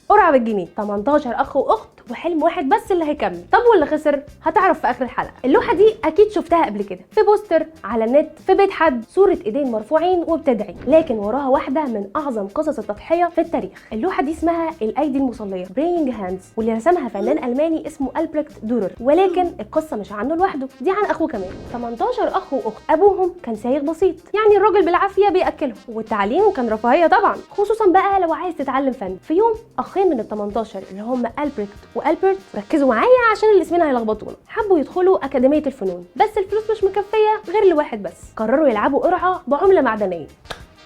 قرعه بالجنيه، 18 اخ واخت وحلم واحد بس اللي هيكمل. طب واللي خسر؟ هتعرف في اخر الحلقة. اللوحة دي اكيد شفتها قبل كده في بوستر، على النت، في بيت حد، صوره ايدين مرفوعين وبتدعي، لكن وراها واحدة من اعظم قصص التضحية في التاريخ. اللوحة دي اسمها الايدي المصليه، praying hands، واللي رسمها فنان الماني اسمه ألبريكت دورر. ولكن القصة مش عنه لوحده، دي عن اخوه كمان. 18 اخ واخت، ابوهم كان سايغ بسيط، يعني الراجل بالعافية بياكلهم، والتعليم كان رفاهية طبعا، خصوصا بقى لو عايز تتعلم فن. في يوم اخين من ال 18 اللي هم ألبريكت والبرت، ركزوا معايا عشان الاسمين هيلخبطونا، حبوا يدخلوا اكاديمية الفنون، بس الفلوس مش مكفيه غير لواحد بس. قرروا يلعبوا قرعه بعمله معدنية،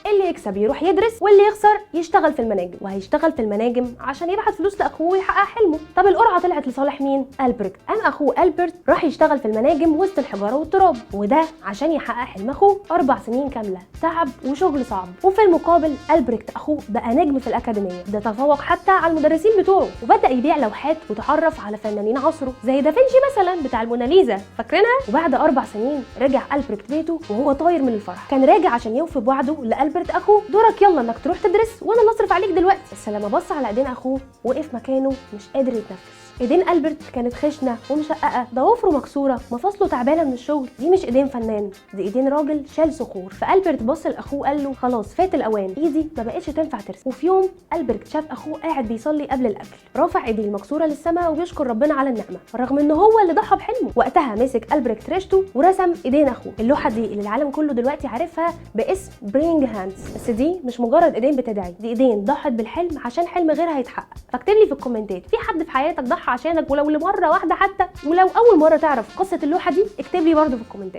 اللي يكسب يروح يدرس واللي يخسر يشتغل في المناجم، وهيشتغل في المناجم عشان يبعت فلوس لاخوه ويحقق حلمه. طب القرعة طلعت لصالح مين؟ البرت. قام اخوه البرت راح يشتغل في المناجم وسط الحجارة والتراب، وده عشان يحقق حلم اخوه. 4 سنين كاملة تعب وشغل صعب، وفي المقابل البرت اخوه بقى نجم في الاكاديمية، ده تفوق حتى على المدرسين بتوعه، وبدا يبيع لوحات وتعرف على فنانين عصره زي دافنشي مثلا بتاع الموناليزا، فاكرينها؟ وبعد 4 سنين رجع البرت بيته وهو طاير من الفرح. كان راجع عشان يوفي بوعده لالبرت اخوه، دورك يلا انك تروح تدرس وانا اللي اصرف عليك دلوقتي. بس لما بص على ايدين اخوه وقف مكانه مش قادر يتنفس. ايدين البرت كانت خشنه ومشققه، ضوافره مكسوره، مفاصله تعبانة من الشغل. دي مش ايدين فنان، دي ايدين راجل شال صخور. فالبرت بص لاخوه قال له خلاص فات الاوان، ايدي ما بقتش تنفع ترسم. وفي يوم البرت شاف اخوه قاعد بيصلي قبل الاكل، رافع ايديه المكسورة للسماء وبيشكر ربنا على النعمة رغم ان هو اللي ضحى بحلمه. وقتها مسك البرت ريشته ورسم ايدين اخوه. اللوحة دي اللي العالم كله دلوقتي عارفها باسم praying hands. بس دي مش مجرد ايدين بتدعي، دي ايدين ضحت بالحلم عشان حلم غيرها يتحقق. فاكتب لي في الكومنتات، في حد في حياتك ضحى عشانك ولو لمره واحدة حتى؟ ولو اول مرة تعرف قصة اللوحة دي اكتب لي برده في الكومنتات.